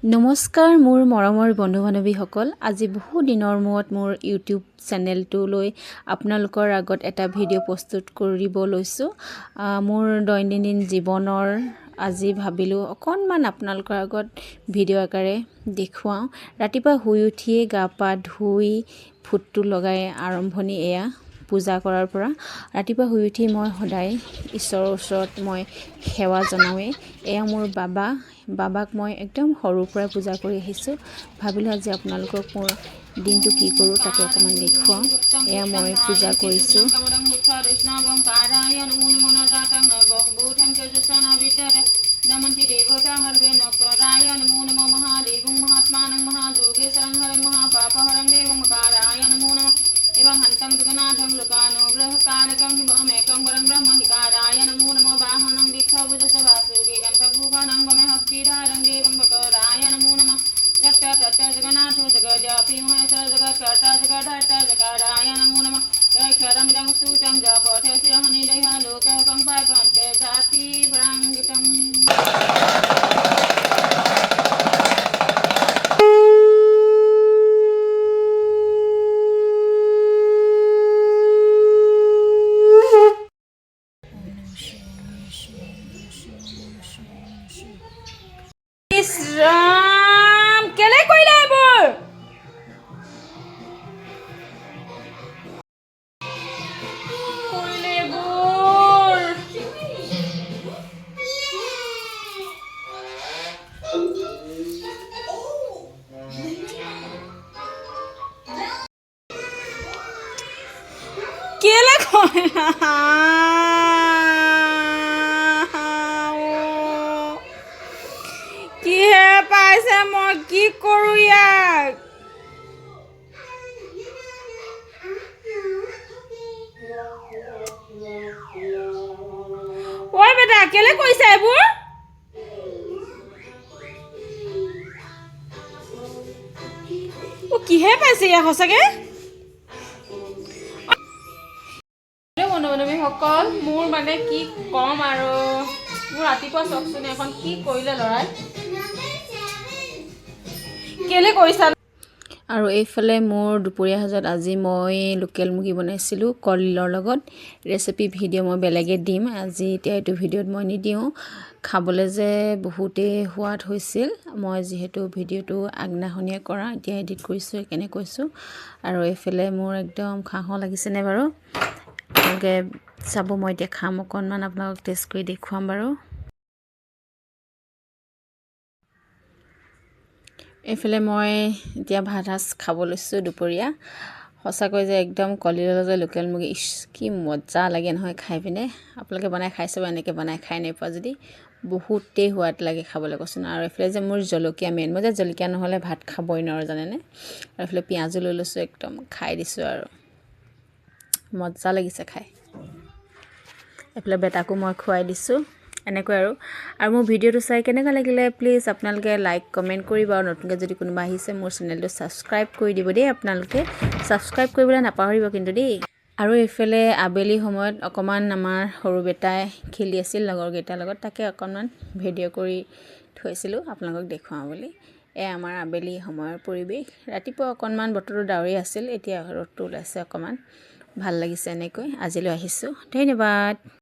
নমস্কাৰ মোৰ মৰমৰ বন্ধু বান্ধৱীসকল, আজি বহু দিনৰ মূৰত মোৰ ইউটিউব চেনেলটোলৈ আপোনালোকৰ আগত এটা ভিডিঅ' প্ৰস্তুত কৰিব লৈছোঁ। মোৰ দৈনন্দিন জীৱনৰ আজি ভাবিলোঁ অকণমান আপোনালোকৰ আগত ভিডিঅ' আকাৰে দেখুৱাওঁ। ৰাতিপুৱা শুই উঠিয়ে গা পা ধুই ফুটটো লগাই আৰম্ভণি এয়া পূজা কৰাৰ পৰা। ৰাতিপুৱা শুই উঠি মই সদায় ঈশ্বৰৰ ওচৰত মই সেৱা জনাওঁৱেই। এয়া মোৰ বাবা, বাবাক মই একদম সৰুৰ পৰাই পূজা কৰি আহিছোঁ। ভাবিলোঁ আজি আপোনালোকক মোৰ দিনটো কি কৰোঁ তাকে অকণমান দেখুৱাওঁ। এয়া মই পূজা কৰিছোঁ। ইছ ৰাম, কেলে কৰিলে এইবোৰ? কৰিলে এইবোৰ? কেলে কৰিলা? কিহে পাইছে? মই কি কৰোঁ ইয়াক? ঐ বেটা, কেলে কৰিছা এইবোৰ? অ, কিহে পাইছে ইয়াক সঁচাকে? বন্ধু বান্ধৱীসকল, মোৰ মানে কি ক'ম আৰু, মোৰ ৰাতিপুৱা চাওকচোন এখন কি কৰিলে ল'ৰাই। কেলে কৰিছা? আৰু এইফালে মোৰ দুপৰীয়া সাজত আজি মই লোকেল মুৰ্গী বনাইছিলোঁ কলডিলৰ লগত। ৰেচিপি ভিডিঅ' মই বেলেগে দিম, আজি এতিয়া এইটো ভিডিঅ'ত মই নিদিওঁ। খাবলৈ যে বহুতেই সোৱাদ হৈছিল। মই যিহেতু ভিডিঅ'টো আগদিনাখনিয়ে কৰা, এতিয়া এডিট কৰিছোঁ, সেইকাৰণে কৈছোঁ। আৰু এইফালে মোৰ একদম খাওঁ লাগিছেনে বাৰু? আপোনালোকে চাব, মই এতিয়া খাম অকণমান, আপোনালোকক টেষ্ট কৰি দেখুৱাম বাৰু। এইফালে মই এতিয়া ভাত সাজ খাব লৈছোঁ দুপৰীয়া। সঁচাকৈ যে একদম কলডিলৰ যে লোকেল মুৰ্গী, ইছ কি মজা লাগে নহয় খাই পিনে। আপোনালোকে বনাই খাই চাব, এনেকৈ বনাই খাই নাই পোৱা যদি, বহুতেই সোৱাদ লাগে খাবলৈ কৈছোঁ। আৰু এইফালে যে মোৰ জলকীয়া মেইন, মই যে জলকীয়া নহ'লে ভাত খাবই নোৱাৰোঁ, জানেনে? আৰু এইফালে পিঁয়াজো লৈ লৈছোঁ, একদম খাই দিছোঁ আৰু মজা লাগিছে খাই। এইফালে বেটাকো মই খুৱাই দিছোঁ এনেকৈ আৰু। আৰু মোৰ ভিডিঅ'টো চাই কেনেকুৱা লাগিলে প্লিজ আপোনালোকে লাইক কমেণ্ট কৰিব, আৰু নতুনকৈ যদি কোনোবা আহিছে মোৰ চেনেলটো ছাবস্ক্ৰাইব কৰি দিব দেই। আপোনালোকে ছাবস্ক্ৰাইব কৰিবলৈ নাপাহৰিব কিন্তু দেই। আৰু এইফালে আবেলি সময়ত অকণমান আমাৰ সৰু বেটাই খেলি আছিল লগৰকেইটাৰ লগত, তাকে অকণমান ভিডিঅ' কৰি থৈছিলোঁ আপোনালোকক দেখুৱাওঁ বুলি। এয়া আমাৰ আবেলি সময়ৰ পৰিৱেশ। ৰাতিপুৱা অকণমান বতৰটো ডাৱৰীয়া আছিল, এতিয়া ৰ'দটো ওলাইছে অকণমান, ভাল লাগিছে এনেকৈ। আজিলৈ আহিছোঁ, ধন্যবাদ।